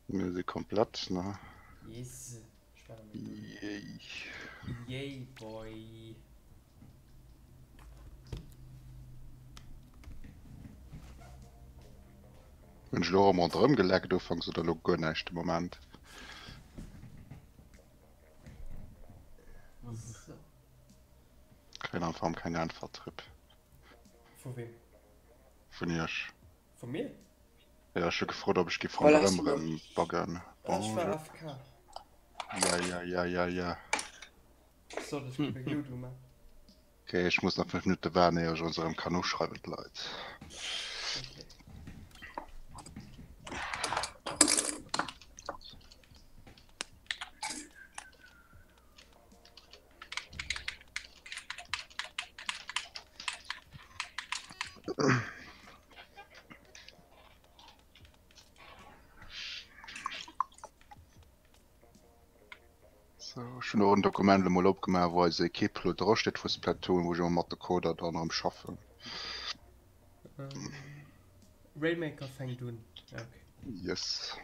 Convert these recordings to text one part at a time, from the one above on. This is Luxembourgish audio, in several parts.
Mir si komplett, ne? Yes, ech war nach net do. Yay. Yay boy. Hunn ech elo erëm ronderëm geleckt ufanks oder elo guer näischt de Moment? So. Kréien einfach erëm keng Äntwert zréck. Vu wem? Vun iech. Vu mir? Jo, ech hu gefrot ob ech giff Voilà, ronderëm Simon. rëm buggen. Ah, ech war Bonjour. AFK. Ja, ja, ja, ja, ja. Sollt ech gebe Judo man. Ok, ech muss nach 5 Minutte waarden éier ech ons erëm kann uschreiwen d'Leit. Okay. So, ech hunn och en Dokument elo mol opgemaach, wou eis Equipe elo dra steet vu Splatoon, wou ech ëmmer mat de Coder dann erëm schaffen. Ähm, Rainmaker fänkt un. Ja, okay. Yes.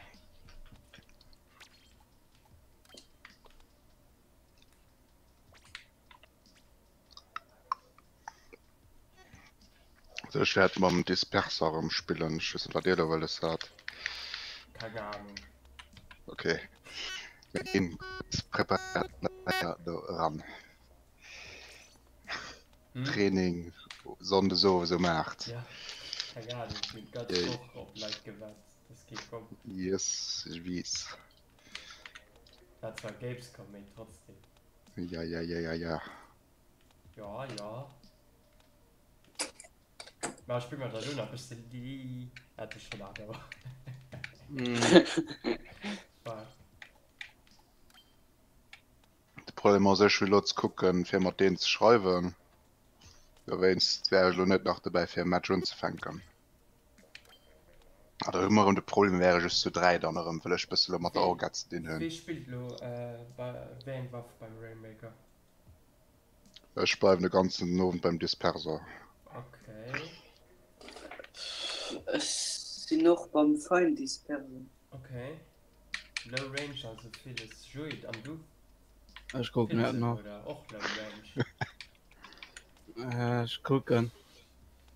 Also ech wäert mam Disperser erëm spillen. Ech weess net wat dir elo wëlles hat. Keng Ahnung. Okay. Mir ginn gutt preparéiert do eran. Hm? Training Sonndes owes um 8. Ja, keng Ahnung. Ech hunn d'ganz Yay. Woch op Leit gewaart, dass kee kommt. Yes, ech weess. War zwar Gamescom, mee trotzdem. Ja, ja, ja, ja, ja. Ja, ja. Ma spill mer da lo nach bëssen déi hat ech schon awer. War. De Problem ass ech will lo ze kucken fir mat deen ze schreiwen. Dowéinst wär ech lo net nach dobäi fir e Match unzefänken. Ah, da hu mer erëm de Problem, mir wäre just zu 3 dann erëm, well ech bësse lo mat der Orga ze dinn hunn. Wee spillt lo wéi eng Waff beim Rainmaker? Ech bleiwen de ganzen Owend beim Disperser. Okay. Ech sinn och beim Feindisperser. Okay. Low Range also villes. Juit, an du? Ech kucken dat Spills nach. oder och Low Range? Ech kucken.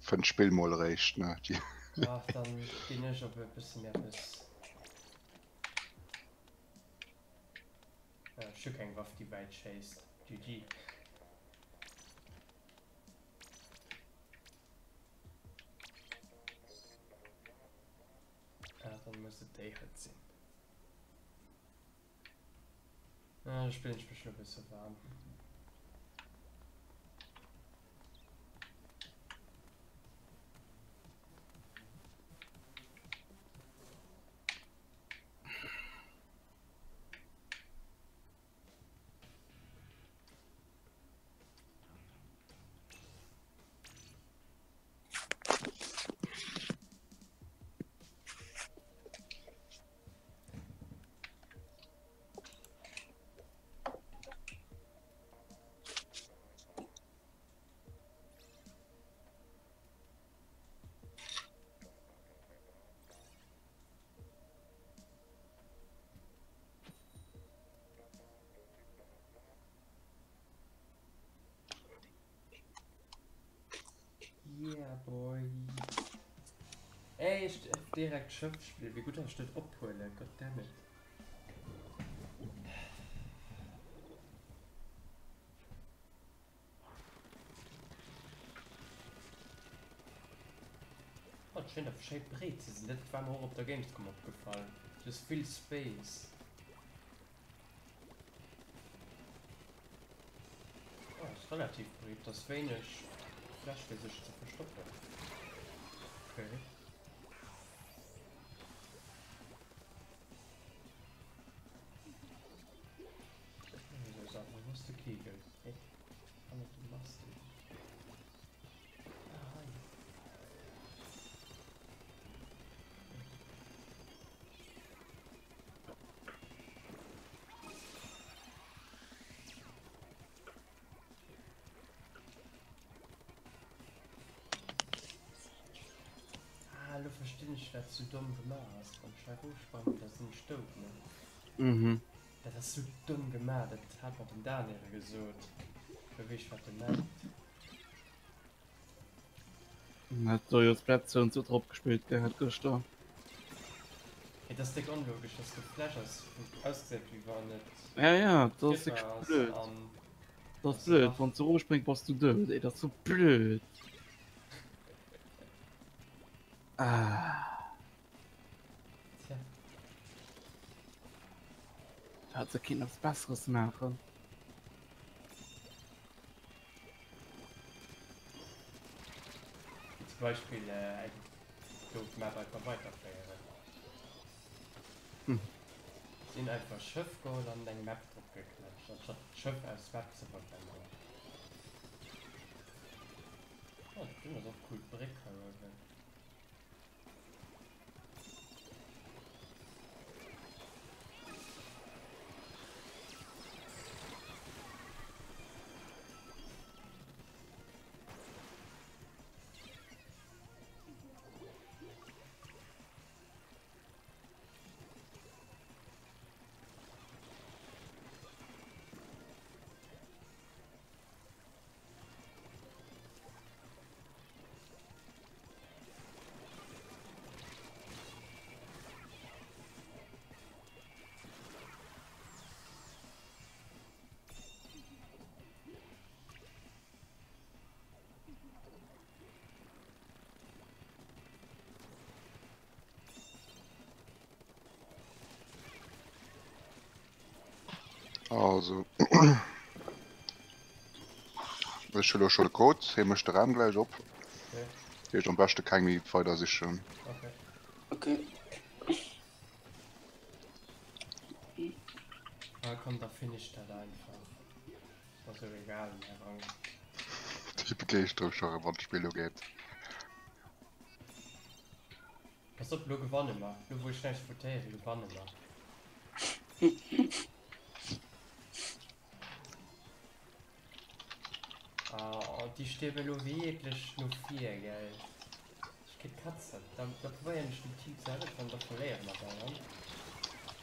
Fënnt d'Spill mol eréischt, ne? Ach, dann ginn ech op e bësse méi eppes. Ech hu keng Waff déi wäit schéisst. GG. Ah, dann muss et déi hei sinn. Ah, da spillen ech mech lo e bësse waarm. Yeah boy. Ey, ech direkt Schëff spillen. Wéi gutt dass ech dat ophuelen. Goddammit. Oh, et schéint awer schéi breet ze sinn. Dat war mer och op der Gamescom opgefall. Du hues vill Space. Oh, ass relativ breet. Ass wéineg Fläch fir sech ze verstoppen. Okay. Wo ass de Kegel? Hey, hannert dem Mast. Ah, hei. verstinn ech wat sou domm gemaach ass. Wann ech hei erofsprangen, da sinn ech dout, ne? Mhm. Dat ass sou domm gemaach, dat hat mer den Daniel gesot. Lo weess ech wat e mengt. Hat do jo Splatoon sou drop gespillt gehat gëschter. Et ass déck onlogesch, dass de Flash ass wou et ausgesäit wéi wann et Ja ja, dat ass triffbar wierklech ass blöd. an Dat ass dass blöd, nach wann s du erofspréngs bass du dout, ey, dat ass sou blöd. Ah. Tja. Do hätt se kéinten eppes Besseres maachen. Wéi zum Beispill eng doof Map einfach weiterféieren. Hm. Si hunn einfach Schëff geholl an eng Map drop geklatscht, anstatt d'Schëff als Map ze verwenden. Oh, dat do ass och cool, d'Bréck hei uewen. Also ech hu lo scho de Code, hie mécht de Raum gläich op. Okay. Dat heescht am beschte keng méi weider sichen. Okay. Okay. Ah komm, da finish dat einfach. Ass jo egal, mäi Rang. Déi Begeeschterung scho rëm wann d'Spill ugeet. Pass op, lo gewanne mer. Lo wou ech näischt votéieren, gewanne mer. Ah, déi stierwe lo wierklech no vir, gell? Ech kritt d'Katzen. Da, da probéieren ech dem Team ze hëllefen an da verléiere mer dauernd.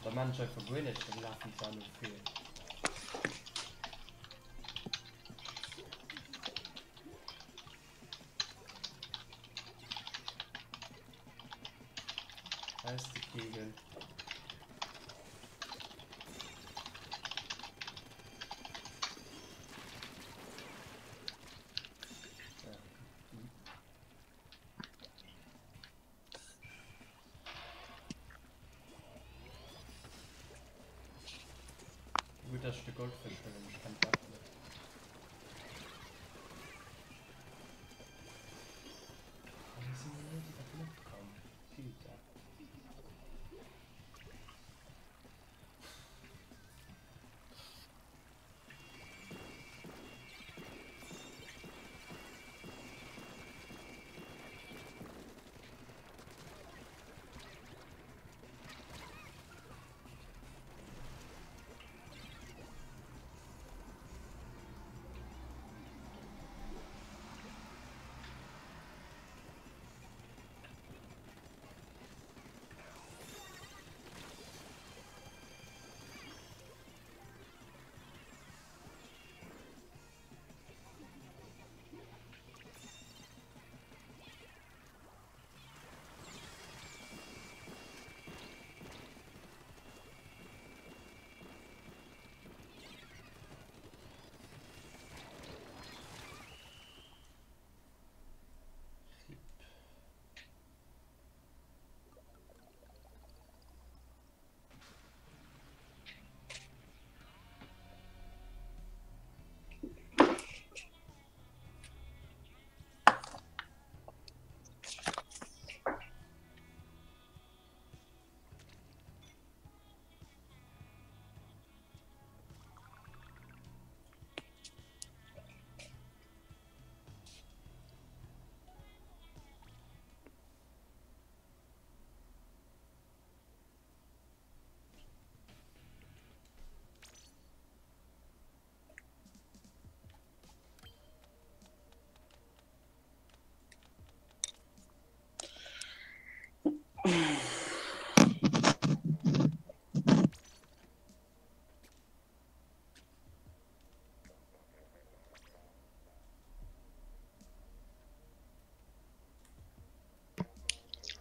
Da maan ech einfach guer näischt, dann lafen se no vir. Aus de Kegel. Gutt, dass ech de Goldfësch huelen, ech kenn d'Map net. Oh, mir sinn net iwwer d'Map komm. Putain.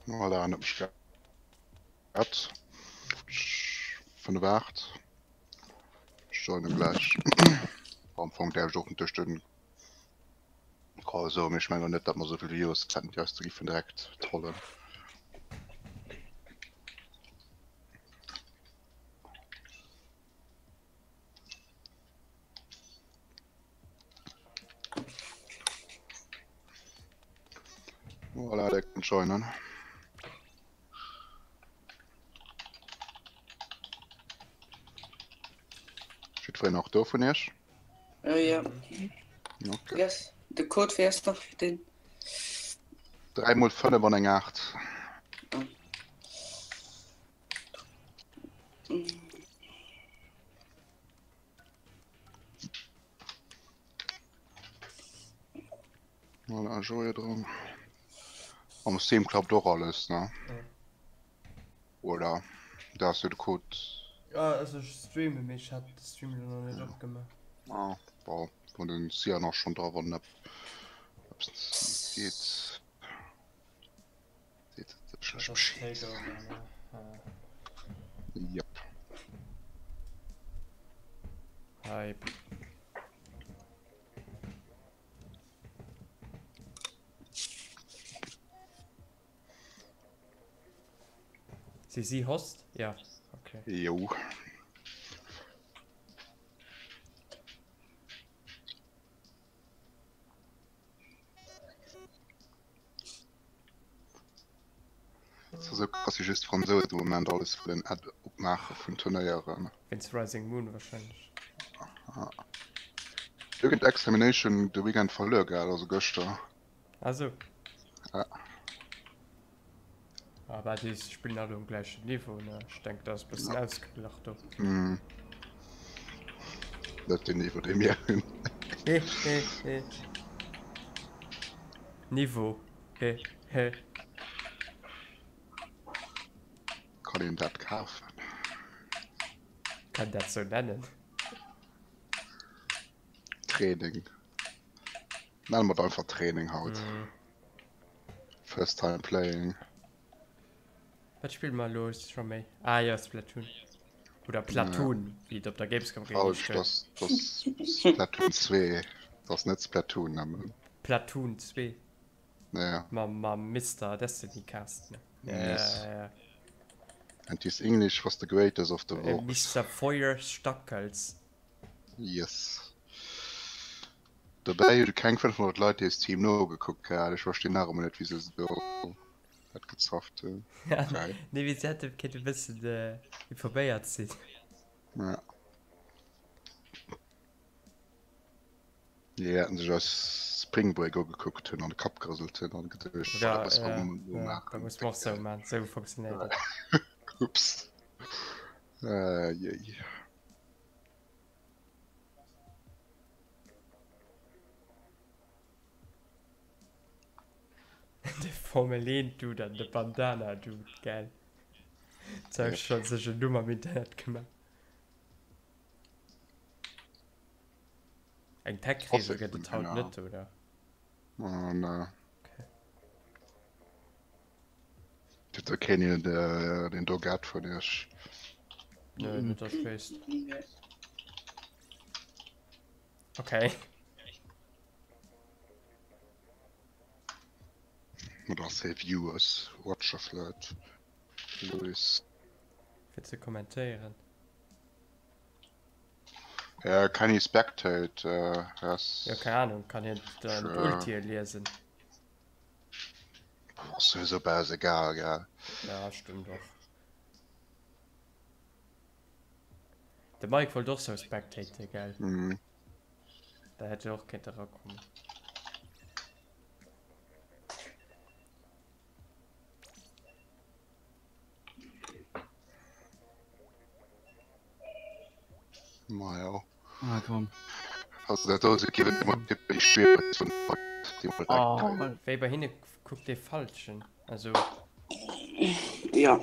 Voilà, en huet mech geadd. 5, 8. Ech joinen gläich. Am Fong däerf ech och net duerch den Call soen, mee ech mengen och net, datt mer esou vill Viewers hätten, déi eis do giffen direkt trollen. Voilà, der kann joinen. Jiddwereen och do vun iech? Ja, ja. Okay. Yes. De Code wéi ass nach fir den? 3 mol 5 an eng 8. Voilà, Joie dran. Am Steam klappt och alles, ne? Ja. Oder? Da hast du de Code. Ja, also ech streamen, mee ech hat de Stream elo nach net opgemaach. Ah, bon, wann den Cyan och schon dra wann eppes geet. Seet sécherlech Bescheed. Yep. Hype. Si si Host? Ja, okay. Jo. So krass wéi just Fransousen de Moment alles wëllen Add opmaache vun Turnéieren. Wéinst Rising Moon wahrscheinlech. Ah. Do gëtt Extermination de Weekend verluer gell, also gëschter. Ah sou. Ja. Aber déi spillen alle um gläichen Niveau, ne? Ech denk dat ass bëssen ausgeglach do. Mm. Net den Niveau dee mir hunn. He he he. Niveau. He he. Kann een dat kafen? Kann dat sou nennen. Training. Nenne mer et einfach Training haut. Mm. First time playing. Wat spille mer elo scho méi? Ah jo, Splatoon. Oder Platoon, ja. wéi et op der Gamescom geheescht huet. Das, das Splatoon 2. Das ass net Splatoon nëmmen. Platoon 2. Ja. Mam, mam Mister Destiny Cast. Ne? Yes. Ja, ja, ja. And his English was the greatest of the Äh, world. Mister Feuer Stackels. Yes. Dobäi huet e keng 500 Leit déi Stream nogekuckt gehat. Ech verstinn nach ëmmer net wéi se do dat gezafft hunn. Okay. Nee, mee se hätte kéinte e bëssen informéiert sinn. Ja. Déi hätten sech eis Spring Break ugekuckt hunn an de Kapp gerëselt hunn an geduecht, Ja, dat muss ja, mer elo ja, dat maachen. muss mer och sou maachen. Sou funktionéiert dat. Ups. Äh, jéi. De Formel 1 Dude an de Bandana Dude, gell? Ze Yep. schon sech en Numm am Internet gemaach. Eng Tech-Regel gëtt et haut net, oder? Oh, ne. Okay. Gëtt da keen een, deen do gett vun iech? Nö, net dass ech wéisst. Okay. Oder ass hie Viewers, Watcher vläit? Louis. Fir ze kommentéieren. Ja, can he spectate? Äh, yes. Jo, keng Ahnung, kann hien dann d'Ultië liesen? Ass souwisou bal egal, gell? Ja, stëmmt och. De Mike wollt och sou spectaten, gell? Mhm. Da hätt e och kéinte erakommen. Majo. Ah, komm. Also dat do ginn et ëmmer Tipp déi schwiereg vun Leit, déi mol direkt Oh. Wéi bei hinne kuckt dee falschen, also. Ja.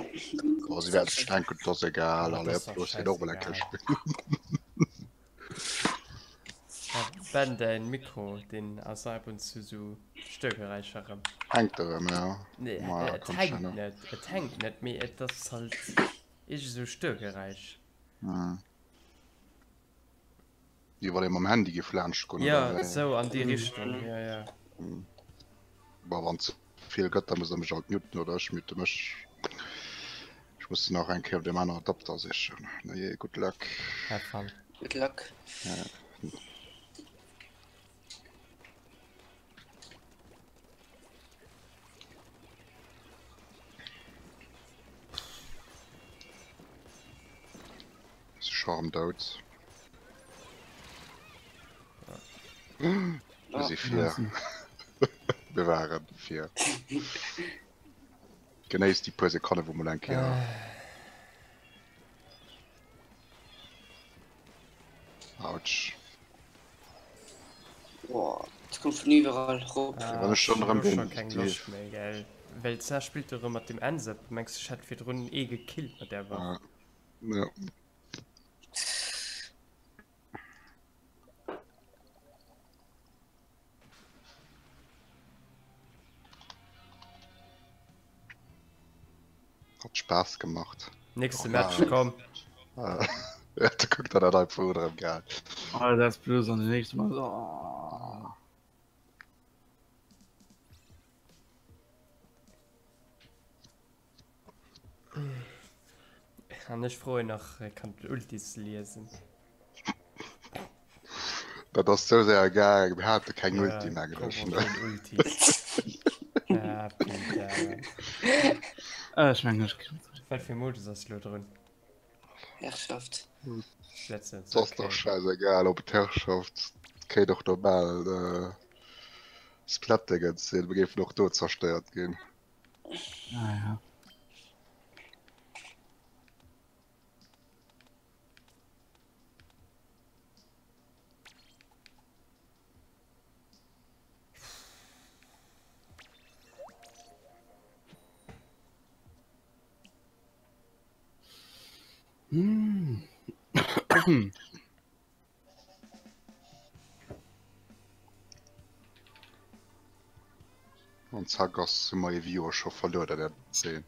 Oh, si wäerten sech denken, et ass egal, Ja, allez dat ass hop, doch looss hien och mol eng Kéier schäisegal. spillen. Ja, Ben, däin Mikro, deen ass ab und zu sou. Störgeräischer erëm. Hänkt erëm, jo. Nee, Ma et komm hänkt schon. net, et hänkt net, mee et ass halt iergend esou Störgeräisch. Hm. Wéi wann ee mam Handy géif laanscht goen, Ja, oder wéi? esou an déi Richtung, jo, jo. Hm. Bon, wann ze vill gëtt, da muss der mech alt muten, oder ech mute mech. Ech muss se nach eng Kéier op deem aneren Adapter sichen. Na jee, good luck. Have fun. Good luck. Ja. Scho erëm dout. Mir si vir. Mir waren vir. Genéisst déi puer Sekonne wou mol eng Kéier. Autsch. Boah, das kommt von überall rop. Ah, Wann ech schon ech erëm hu lo den scho keng déi Loscht méi, gell. Well d'Sa spillt do erëm mat dem Ensep. Mengs du, ech hätt virdrun ee gekillt mat där Waff? Ah, ja. Hat Spaass gemacht. Nächste Och Match, mal. komm. Äh, ja, du guckt dat einfach erëm geil. Oh, dat ass blöd an den nächste Mal. Oh. An ech froen nach, e kann d'Ultis liesen. Dat ass sou séier gaangen, mir hate keng Ulti, Ja, mengen ech, Koro ne? keen Ulti. Ah, Peter. Äh, ech mengen, ech kritt. Wat fir Modus ass lo drun? Herrschaft. Letztens, Et ass dach okay. schäisegal, ob et Herrschaft, kéint och normal äh, Splatdingens sinn, mir géifen och do zerstéiert ginn. Ah, ja. Hm. An zack ass hu mer ee Viewer scho verluer, dat dat sinn.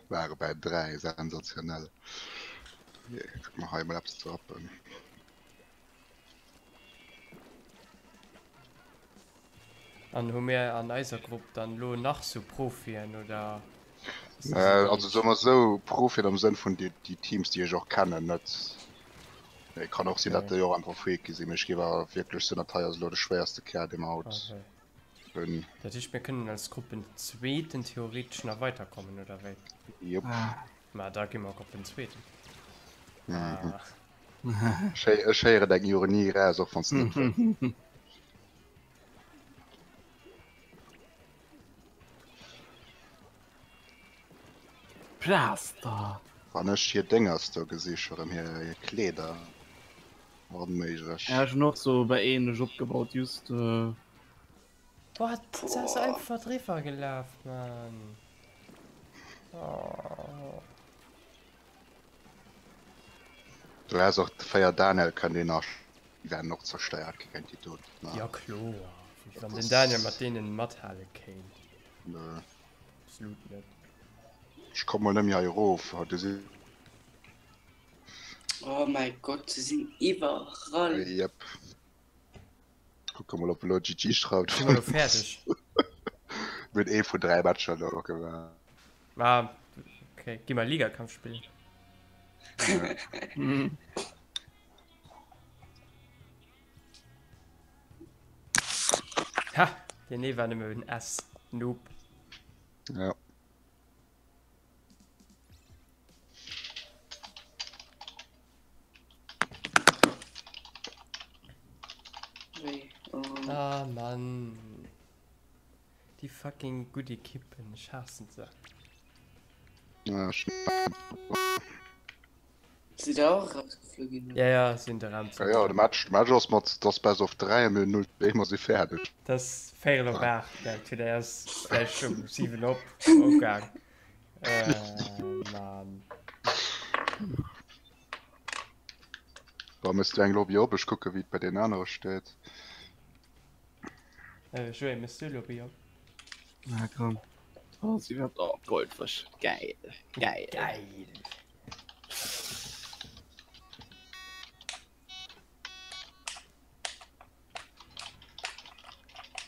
Ware bei 3, sensationell. Kuck mer hei mol eppes ze rappen. An hu mir an eiser Grupp dann lo nach sou Profien oder? Äh, also soe mer sou, Profien am Sënn vun déi, déi Teams déi ech och kennen, net. Mee kann och sinn, datt déi och einfach freaky sinn, mee ech géif awer wierklech soen, dat hei ass elo de schwéierste Kär dee mer haut Okay. hunn. Dat heescht mir kënnen als Gruppenzweeten theoretesch nach weiterkommen, oder wéi? Jupp. Ma da gi mer Gruppenzweeten. Mhm. Ah. Ech héieren deng Ironie eraus, och wann s de net wëlls. Plaster! Wann ech hir Déngers do gesi scho rëm hir hir Kleeder. Onméiglech. Ja, ech hunn och sou bei ähnlech opgebaut, just. What? Se ass einfach driwwer gelaf, Mann. Oh. Du häss och 4 Daniel kënnen een nach déi wären och zerstéiert gi géint déi do. Ja kloer, wann den Daniel mat deenen mathale kéint. Nö. Absolut net. Ech komm mol net méi hei erof, du si. Oh mäi Gott, se sinn iwwerall. Jep. Kucke mol op elo GG schreift. Si mer elo fäerdeg? Mir hunn ee vun 3 Matcher elo gemaach. Ah, okay. Gi mer Ligakampf spillen. Ha! Deen ee war nëmme en S. Noob. Ja. Ah Mann. Déi fucking gutt Ekippen, ech haassen se. Ja, ech Sidd der och erausgeflu ginn? Ja, ja, sinn de Raum Ja, ja, de Match, de Match ass mat, dat ass best of 3 a mir hunn 0 2, mer si fäerdeg. Dat ass véierel op 8, dat huet er ass vläicht um 7 op ugaang. Äh, Mann. Da mëss du eng Lobby op, ech kucke wéi et bei den anere steet. Joé, méchs du elo Bier op? Na komm. Oh, si iwwerhaapt oh, Goldfësch. Geil. Geil. Geil.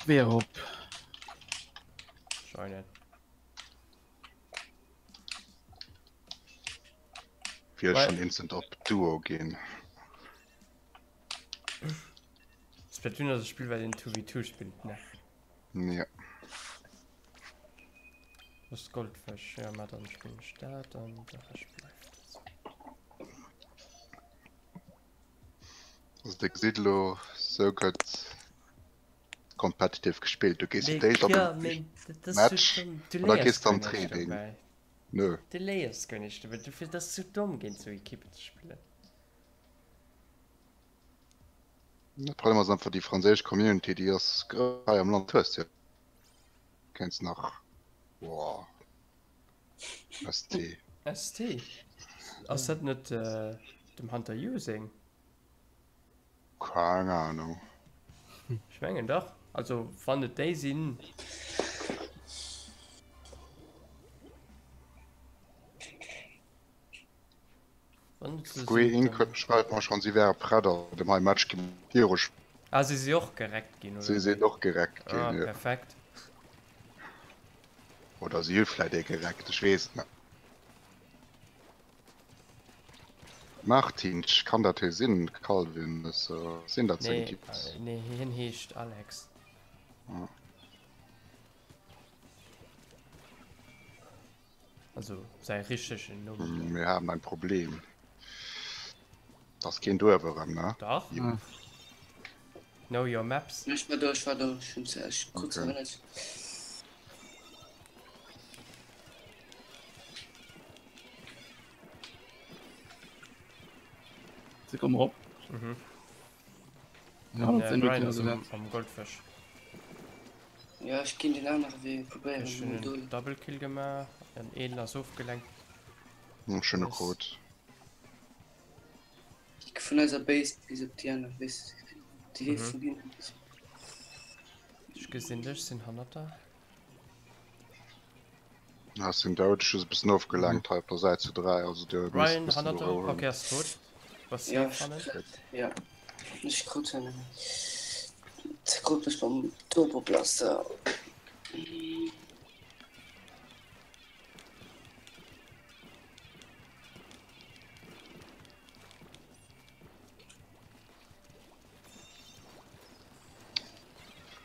Wéi erop. Joinen. Wéi ech schon instant op Duo ginn. Splatoon ass e Spill wat een 2v2 spillt ne? Ja. Das Goldfësch, ja ma dann spillen ech dat an de Rescht bleift. Also dir gesitt elo, sou gëtt competitive gespillt. Du gees fir d'éischt op e Match an da gees de an Training. Nö. Du léiers guer näischt dobäi, dofir dat ass sou domm géint sou Ekippen ze spillen. De Problem ass einfach déi franséisch Community, déi ass grouss hei am Land. Hues jo kéints nach, boah, ST. ST? Ass dat net dem Hunter Yu seng? Keng Ahnung. Ech mengen dach. Also wann et déi sinn. Wann et se Square sinn, Inc dann. schreift mer schonn, si wäre prett an dem hei Match gi viru. Ah, si si och gereckt ginn, oder Si sinn wéi? och gereckt Ah, ginn, jo. perfekt. Oder si hu vläit ee gereckt, ech weess et net. Martin, kann dat hie sinn? Calvin, sinn dat seng Nee, Types? nee, hien heescht Alex. Ah. Also säi richtegen Numm. Mir haben ein Problem. Das keen Duerf erëm, ne? Dach. Ja. Know your maps. Ech war do, ech war do, ech hunn ech kurz Okay. erinnert. Se kommen erop. Mhm. Ja, Den dat sinn Brian Looten, ass also am, dat. am Goldfësch. Ja, ech ginn den anere Wee, Ech probéieren hunn mol en do. Double Kill gemaach, en een ass ofgelenkt. Hm, Schöne Nice. Code. Vun eiser Base bis op déi aner, weess de, déi Mhm. vun hinnen. Ech gesinn dech, sinn hannert der. Ah, sinn dout, ech hu se e bëssen ofgelenkt hei op der Säit zu 3, also dir misst e Ryan, bëssen hannert der. Rou hunn. Okay, ass tot. Bass Ja, safe hannen? ja. Ech krut en krut mech mam Turbo Blaster.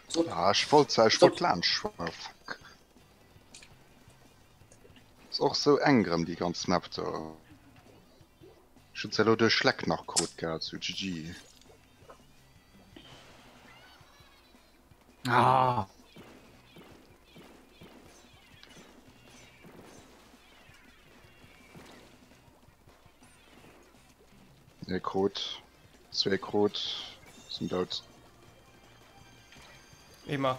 So. Ah, ech wollt ech wollt laanscht schwammen, fuck. Ass och sou eng rëm déi ganz Map do. Ech hunn se elo duerch Schleck nach krut gehat, sou GG. Ah! Ee krut, zwee krut, sinn dout. Emer.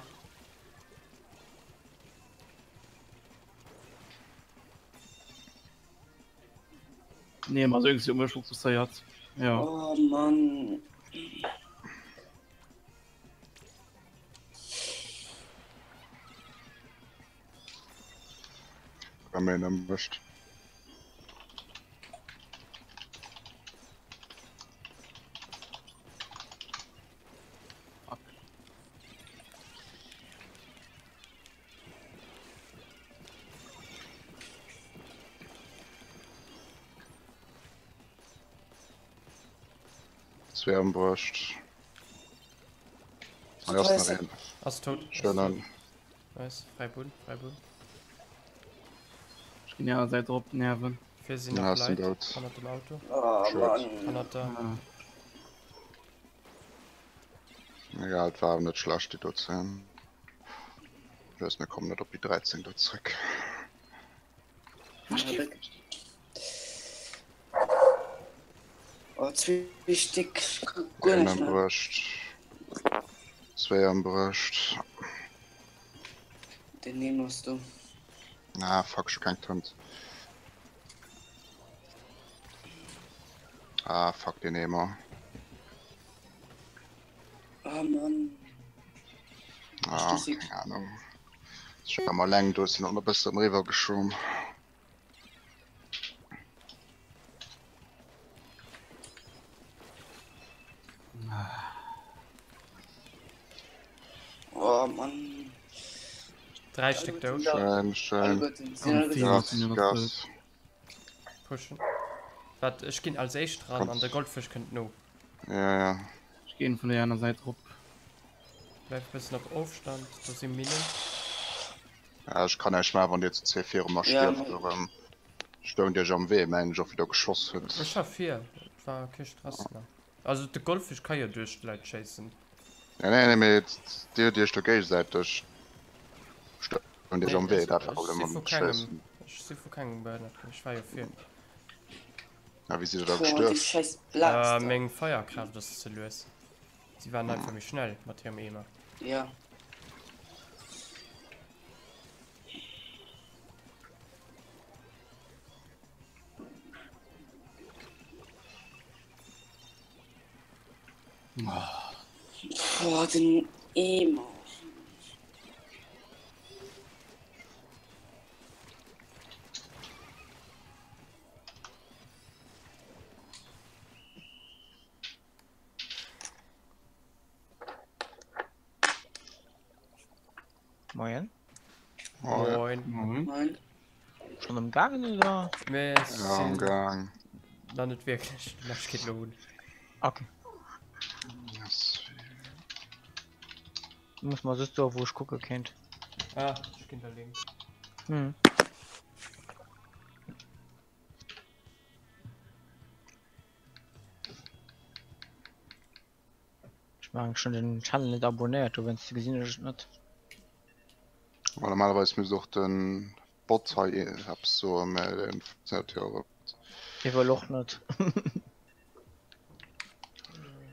Nee, ma irgendwie um mech fokusséiert. Ja. Oh Mann. Wenn man ihn erwischt. Zwee ëmbruecht. Hei ass nach een. Ass tot. Schön an. Nice. Fräi Bunn, fräi Bunn. Ech ginn déi aner Säit erop nerven. Vir sinn Ja, nach sinn Leit dout. hannert dem Auto. Oh Schön. Mann. Hannert der. Ah. Egal, et war awer net schlecht déi do ze hunn. Just mir kommen net op déi 13 do zréck. Oh, zwee Stéck. Guer Een net mehr. ëmbruecht. Zwee ëmbruecht. Den Nemo ass do. Ah, fuck, ech hu keng Tënt. Ah, fuck, deen Eemer. Ah Mann. Ah, keng Ahnung. Ech war emmer eleng do, sinn och nach e bëssen eriwwer geschwommen. Oh Mann. Dräi Stéck dout. Schön, schön. Gas, Gas. Pushen. Wat, ech ginn als éischt dran an de Goldfësch kënnt no. Ja, ja. Ech ginn vun der aner Säit rop. Bleif bëssen op Ofstand, do si Minnen. Ja, ech kann näischt maachen, wann dir zu zwee viru mer stierft erëm. Stoung dir iech am Wee, mengen ech, och wéi der geschoss hutt. Ech war vir, et war kee Stress, ne. Also de Goldfisch ka jo duerch d'Leit schéissen. Nee, nee, nee, mee dir hutt iech do géigesäiteg stoung iech am Wee, dat war Problem mam Schéissen. Ech si vu kengem behënnert ginn, ech war jo vir. Na, wéi sidd der da gestuerf? Meng Feierkraaft ass ze lues. Si waren einfach méi schnell mat hirem Eemer. Ja. Boah, den Eemer. Moien. Moin. Moin. Moin. Schon am Gaangen oder? Mir Ja, am sinn Gang. nach net wierklech. De Match geet elo un. Okay. Yes. Muss mer just soen, wou ech kucke kéint. Ah, ech ginn der Link. Hm. Ech mengen ech hunn den Channel net abonnéiert, dowéinst gesinn ech et net. Well normalerweis misst och den Bot hei eppes soen, mä deen funktionéiert jo awer net. Dee wëll och net.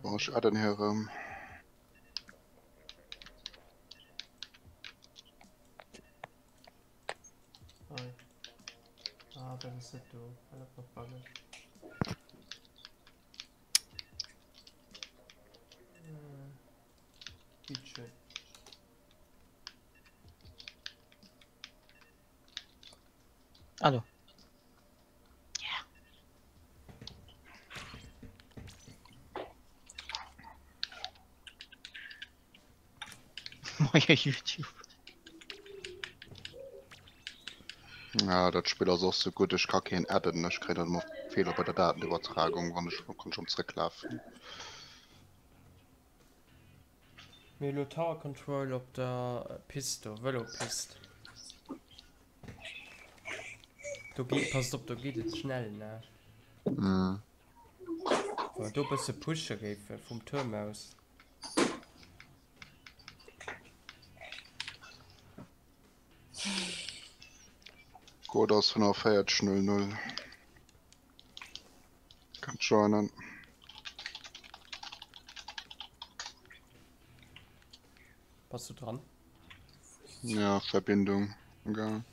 Bon, ech adden hie erëm. Hei. Ah, dat ass net do. Hal op mat buggen. Bittschön. Ah do. Moie YouTube. Ja, dat Spill ass och sou gutt, ech ka keen adden, ech kréien dann ëmmer Feeler bei der Datenübertragung, wann ech kann schon zrécklafen. Mir hu lo Tower Control op der Pist do, Vëlopist. Do geet, passt op, do geet et schnell, ne? Mhm. Wa mer do e bësse pushe géife vum Tuerm aus. Code ass 4500. Kannt joinen. Bass du dran? Ja, Verbindung. Okay.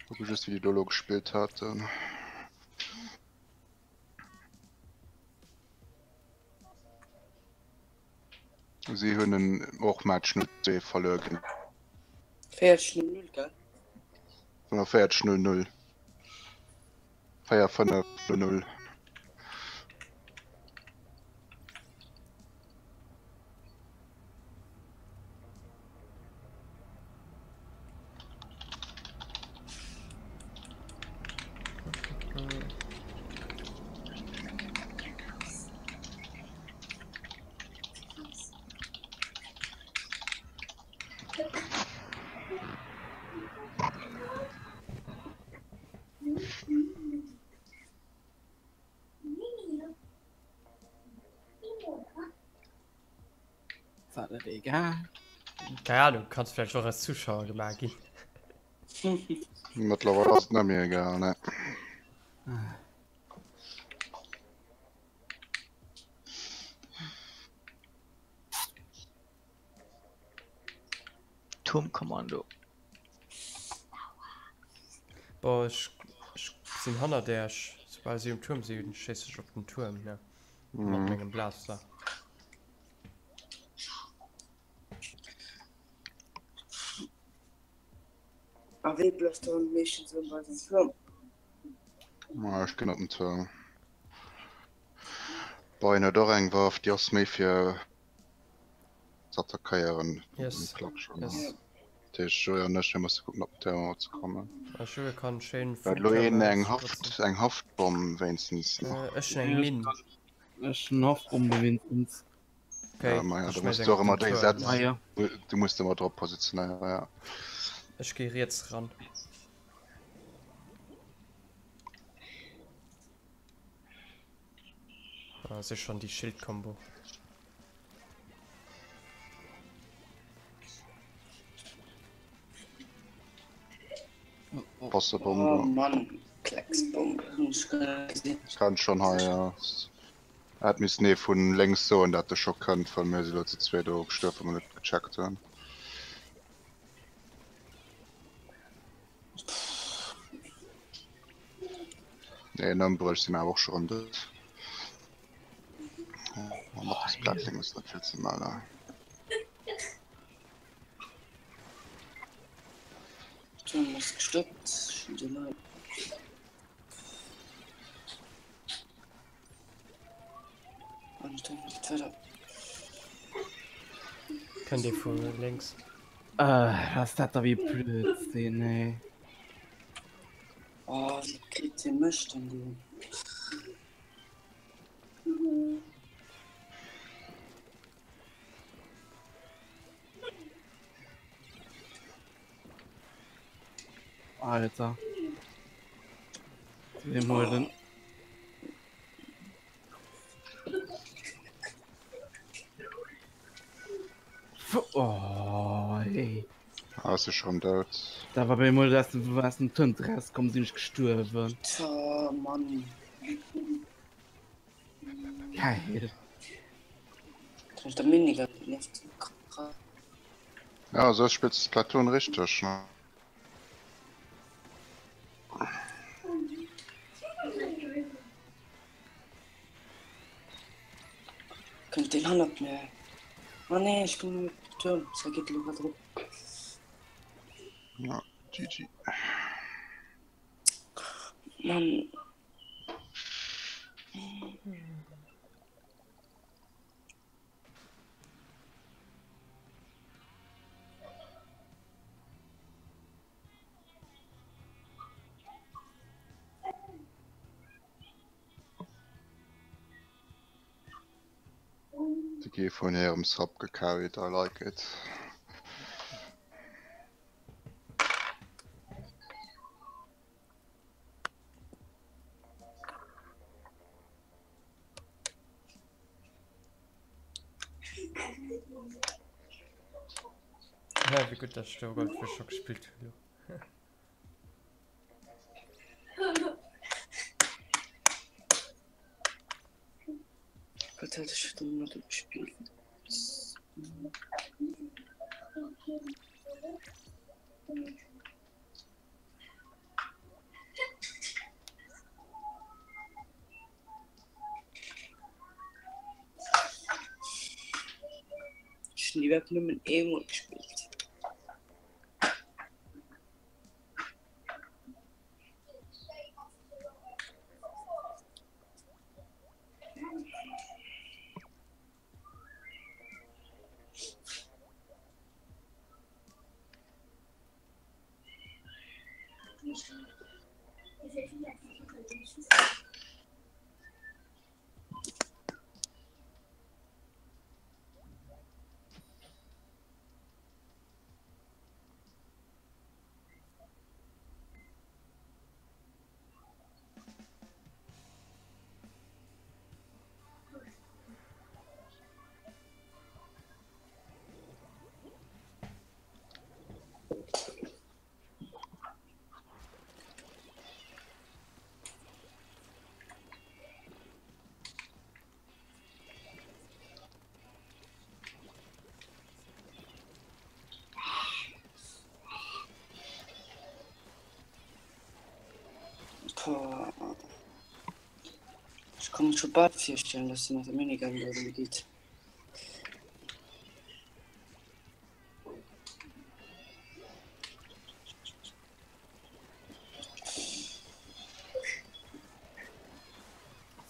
Gucke just wéi déi do lo gespillt haten. Si hunn en och Match 02 verluer géint 40 0 gell? 45 0 0 4 5 0 War dat egal? Keine Ahnung, kanns vläicht och als Zuschauer gemaach ginn. Mëttlerweil ass et net méi egal, ne. Turmkommando. Boah, ech, ech sinn hannert Äech. Soubal si um Tuerm sinn, schéiss ech op den Tuerm, ne? Mat mengem Blaster. A wee bléist dann meeschtens erëm bei den Tuerm? Ma ech ginn op den Tuerm. Bein huet och eng Waff, déi ass méi fir z'attackéieren. Yes. Yes. Dat heescht, Joe an ech, mir musse kucken op den Terrain ze kommen. A Joe kann schéin vum Huet lo een eng Haft, eng Haftbomm wéinstens nach? Ech hunn eng Minn. Ech hunn Haftbombe wéinstens. Okay, Ja, ma ja, ech du musst schmeiss du eng och op ëmmer den déi Tuerm. setzen. Ah ja. Du musst ëmmer drop positionéieren, ja. Ech gi riets ran. Ah, si schon déi Schildkombo. Wasserbombe. Oh Mann, Klecksbombe, hunn ech grad gesinn. Kann schon hei, ja. Hätt missen ee vun lénks soen dat de scho kënnt, well mir si lo ze zweet do gestuerf, well mer net gecheckt hunn. Nee, en ëmbruecht si mir awer och scho rëm dout. Oh, mat de Splatling ass net vill ze mellen. D'Tuerm ass gestoppt, schon déi Leit. An den Tuerm geet weider. Kënnt ee vu lénks. Äh, was dat da wéi Blödsinn, ey. Oh, wéi kritt dee mech dann do? Alter. Dem holen. Oh, ey. Ass e schon dout. Da war bei mir aus dem, aus dem Tönt rausgekommen, sinn ech gestuerwen. Oh Mann. Geil. Trefft der Minigun, die nervt so krass. Ja, so spillst du Splatoon richteg, ne? Kënnt deen hannert mir? Ah nee, ech komm net op den Tuerm. Zwar geet elo grad erop. Ja, GG. Mann. De gi vun hirem Sub gecarried, I like it. Ja, wéi gutt, dass ech do Goldfish scho gespillt hunn elo. Wat hat ech dann mat do gespillt? Ech hunn iwwerhaapt nëmmen eemol gespillt. Boah. Kann mir scho bal virstellen, dass de mat der Minigun do geet.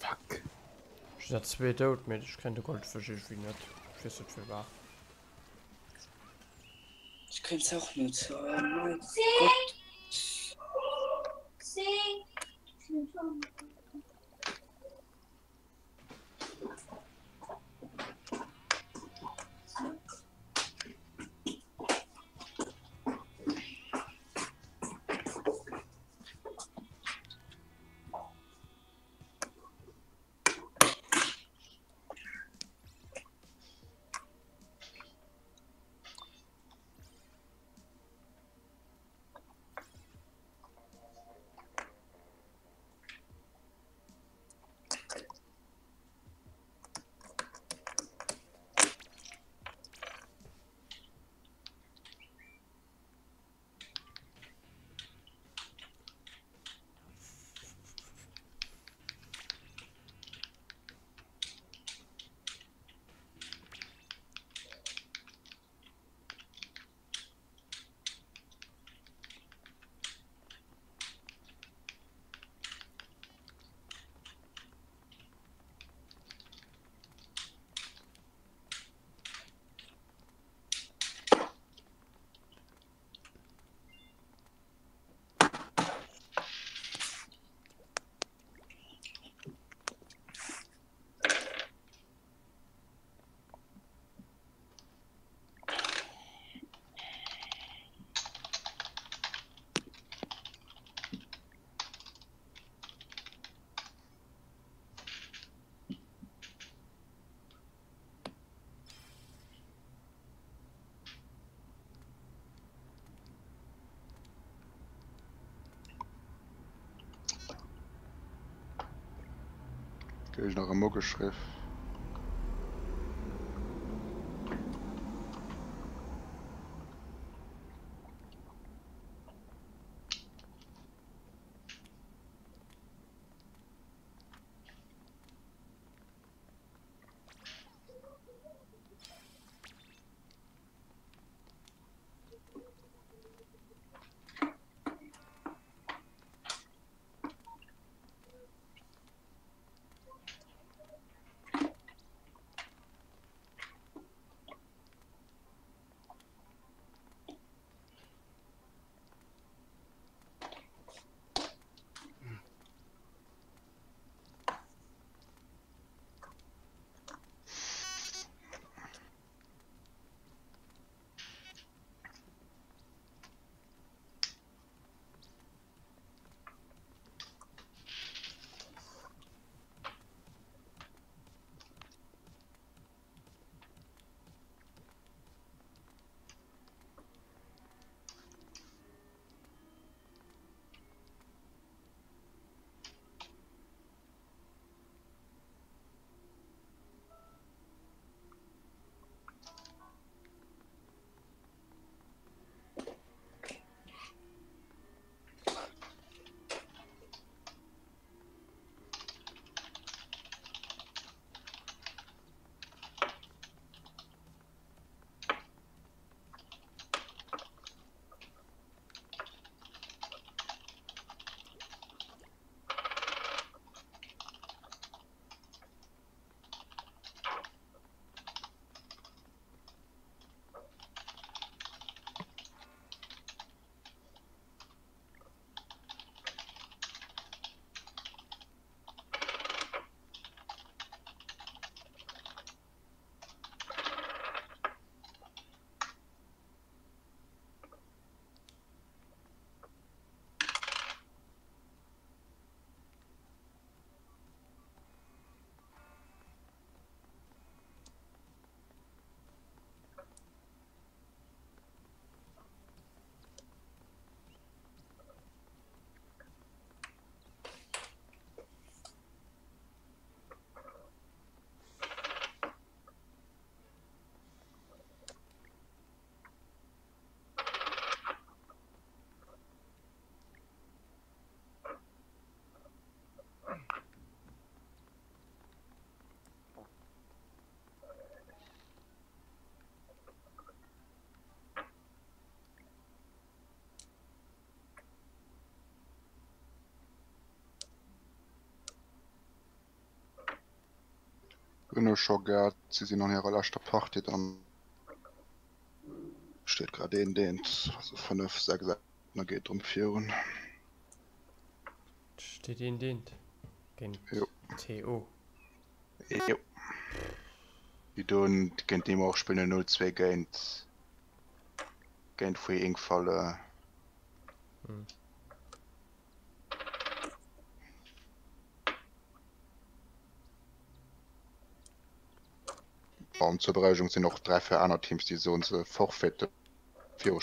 Fuck. Ech sinn der zwee dout, mee ech kréien de Goldfësch iergendwéi net. Ech weess net firwat. Ech kréien se och net. Oh mein Gott. Krieg ich nach am Muckeschriff. Hunn ech scho gehat. Si sinn an hirer leschter Partie dann. Steet grad eent eent, also 5, 6, 8 da geet drëm virun. Steet eent eent géint TO. Jo. Déi do géint déi mer och spillen 0, 2 géint géint Free Ink verluer. An zur Berouegung sinn och 3, 4 aner Teams, déi soen se forfaiten viru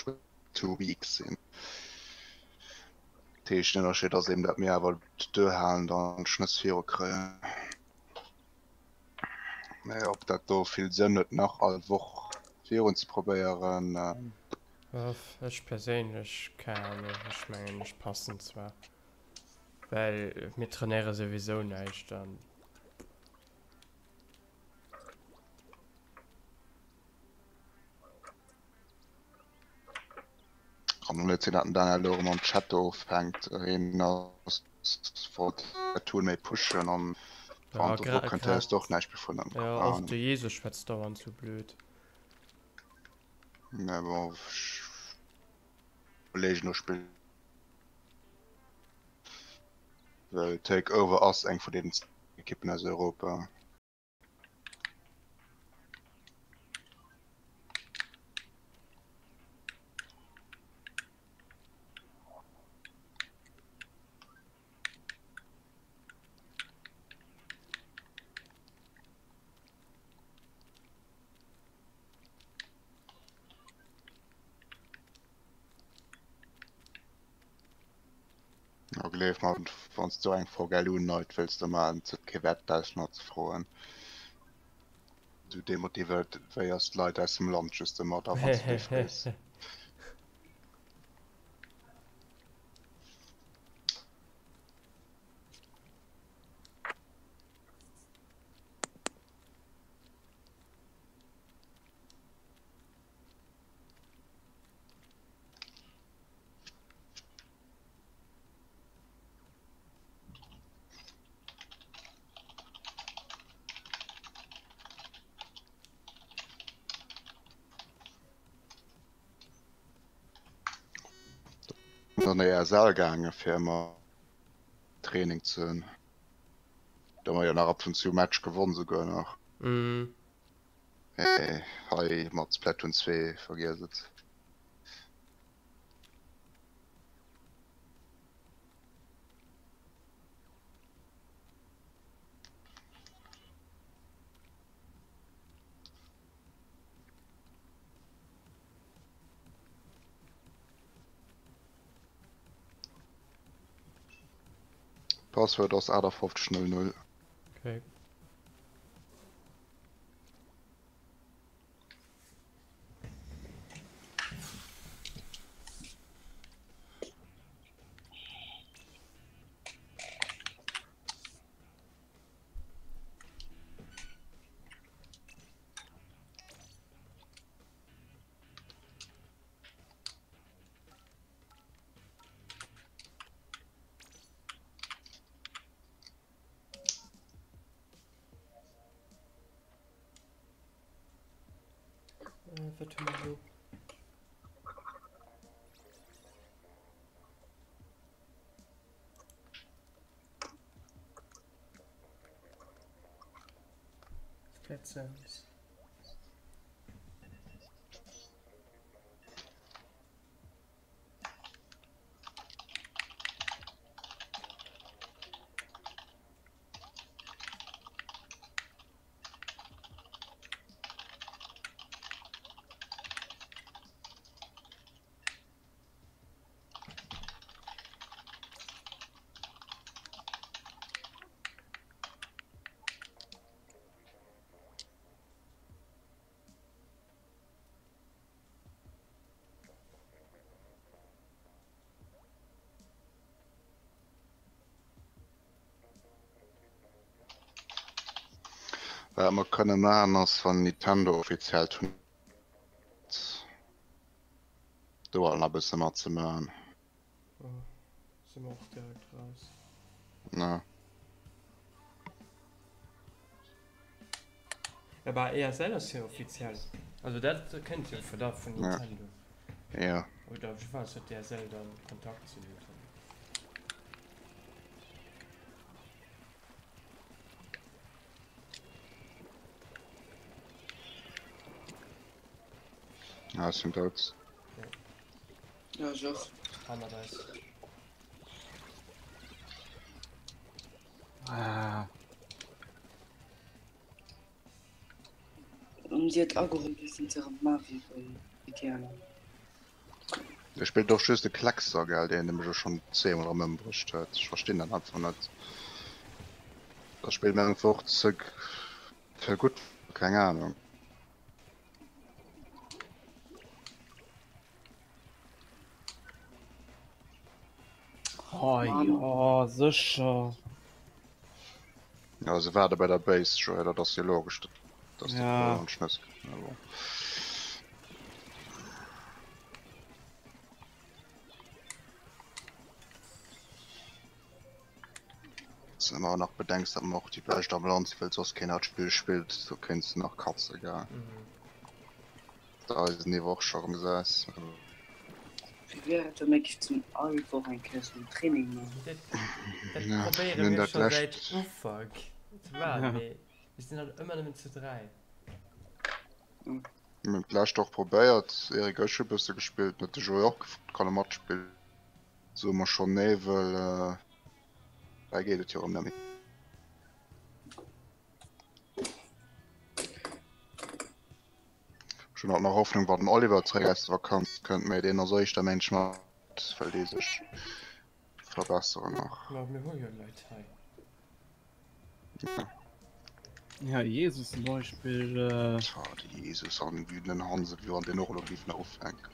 Two Weeks sinn. Dat heescht, den Ënnerscheed ass eben, datt mir awer d'Duerhalen dann d'Schnëss viru kréien. Mä ob dat do vill Sënn huet nach all Woch virun ze probéieren. Ech perséinlech, keng Ahnung, ech mengen ech passen zwar, well mir trainéiere souwisou näischt an. Kann och net sinn, dat den Daniel elo erëm am Chat do ofhänkt. Hien ass wollt dat Tool méi pushen an Ja, an do kënnt grad du och näischt méi vun ja, och de Jesus schwätzt dauernd sou blöd. Mä bon, ech iwwerleegen no Spill. Well Takeover ass eng vun deenen Ekippen aus Europa. A gleef mer, wann s du eng VGLU Night wëlls do maachen, huet kee Wäert d'Ausländer ze froen. Du demotivéiers d'Leit aus dem Land just domadder, wann s du déi frees. An der ESL gaange fir ëmmer Training ze hunn. Da hu mer jo nach ab und zu Match gewonn souguer nach. Mhm. Mee hei mat Splatoon 2 vergiess et. Password ass 5800. Okay. Äh, wat hu mer elo? Split Zones. Wat mer kënne maachen ass, wann Nintendo offiziell Turnéier huet, do alt nach e bësse matzemaachen. Oh, si mer och direkt raus. Na. Ja bah ESL ass jo offiziell. Also dat kënnt jo vu da vun Nintendo. Ja. Oder ech weess huet d'ESL dann Kontakt zu Nintendo. Ah, ech sinn dout. Ja, ech och. Hannert eis. Ah. An si huet ageholl, wéi sinn se erëm Mavi wéi déi aner. Ech spillt och just de Kleckser, gell, deen mech och schonn zweemol erëm ëmbruecht huet. Ech verstinn dat einfach net. Da spillt mir einfach och ze ze gutt, keng Ahnung. Oh ja, sécher. Ja, se waarde bei der Base, Joé, dat ass jo logesch, dass de Ja. an d'Schnëss kënnt. Mä bon. Wann s de ëmmer nach bedenks, datt mer och déi Bescht am Land sinn, well soss keen dat Spill spillt, do kéints de nach katze, gell. Da eisen Niveau och scho rëm gesäis. Wéi wär et, wa mir géifen all Woch eng Kéier esou en Training maachen? Dat, dat probéiere mir scho säit Ufank ze maachen, mee mir sinn halt ëmmer nëmmen zu 3. Mir hunn d'lescht och probéiert, Eric, ech hu bësse gespillt, huet de Joé och gefrot, kann e matspillen, soe mer schonn nee, wëll hei geet et jo erëm net méi. Ech hunn alt nach Hoffnung wann den Oliver zeréck aus der Vakanz kënnt, mee deen ass éischter Méint mat, well dee sech verbesseren nach. Ma mir hu jo Leit hei. Ja, Jesus zum Beispill. Äh... Tja, de Jesus an wéi den Hanse, wéi wann deen och elo géif nach ufänken.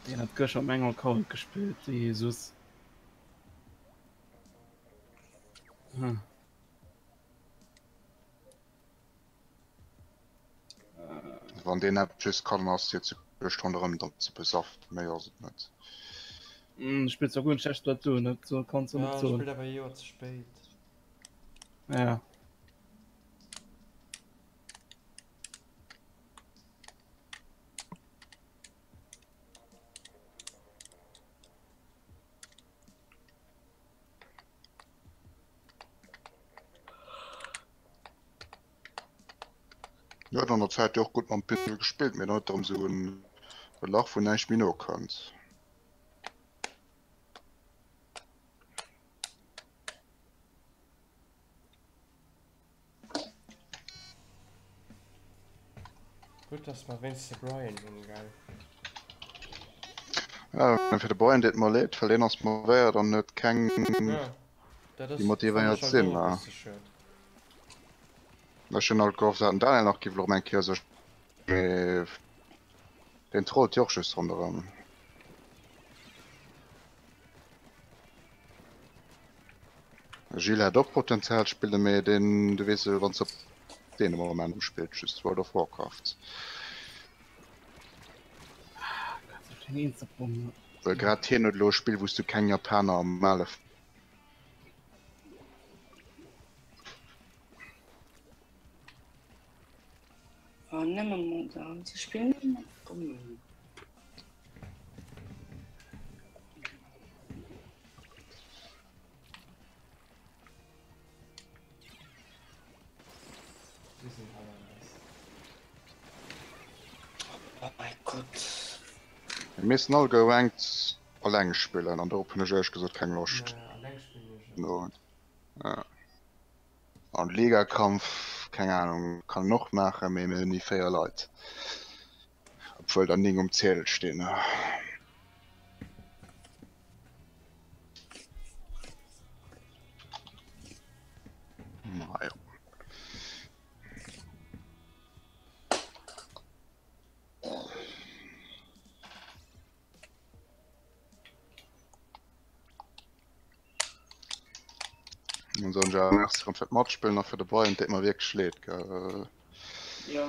Deen hat gëschter op mengem Account gespillt, de Jesus. Hm. Wann deen App just kann ass fir ze duerch ronderëm dann ze besaffen, méi ass et net. Mm, spillt zwar guer schlecht Splatoon, dat so kannst du net Ja, soen. spillt awer e Joer ze spéit. Ja. Jo, huet an der Zäit jo och gutt mam Pinsel gespillt, mee dann huet erëm sou en Lach wou näischt méi nokënnt. Gutt dass mer wéinst de Brian hunn, gell? Ja, fir de Brian deet mer leed, well deen ass motivéiert an huet keng Ja, dat déi ass motivéiert fannen ech halt sinn. och e bësse schued. Ech hunn alt gehofft, dat den Daniel nach giff elo erëm eng Kéier sech, mee deen trollt jo och just ronderëm. Gilles hätt och Potenzial spillen, mee deen, du weess jo, wann s de op deen am Moment spillt just World of Warcraft. Well grad hien huet elo e Spill, wou s du keng Japaner am Male. Oh, nëmme mat, ze spillen nëmme mat Bommen. Si sinn hannert eis. Oh mein Gott. Mir missten all gerankt alleng spillen an dorop hunn ech éierlech gesot keng Loscht. Ja, alleng spillen ech och. No. Ja. An Ligakampf, keng Ahnung, kann en och maachen, mee mir hunn ni 4 Leit. Obwuel der 9 um Ziedel stinn. Naja. An soen ech awer Merci erëm fir d'Matspillen a fir de Brian, et deet mer wierklech leed, gell. Ja.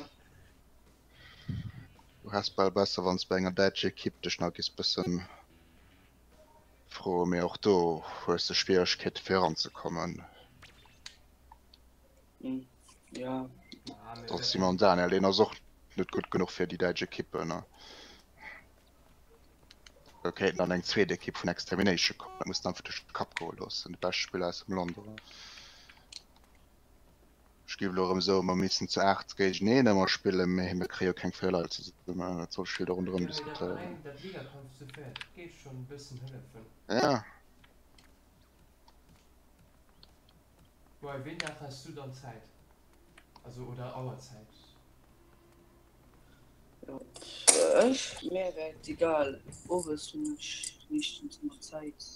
Du häss bal besser wann s bei enger däitscher Ekipp dech nach giss bëssen froen, mee och do hues de Schwieregkeete fir eranzekommen. Ja. Dach Simon Daniel, deen ass och net gutt genuch fir déi däitsch Ekippen, ne? Do kéinten dann eng zweet Ekipp vun Extermination kommen, dat muss de einfach duerch de Kapp goe loossen, de beschte Spiller aus dem Land, oder? Ech géif elo erëm soen, mer missten zu 8 géigeneen ëmmer spillen, mee mir kréie jo keng 4 Leit zesummen, wat soll ech vill do ronderëm Jo, mee dat diskutéieren? eleng, dat Ligakampf zu véiert, dat géif schonn e bëssen hëllefen. Ja. Boy, ween Dag has du dann Zäit? Also, oder Auerzäit? Jo, ech, mir wär et egal, owes hunn ech meeschtens ëmmer Zäit.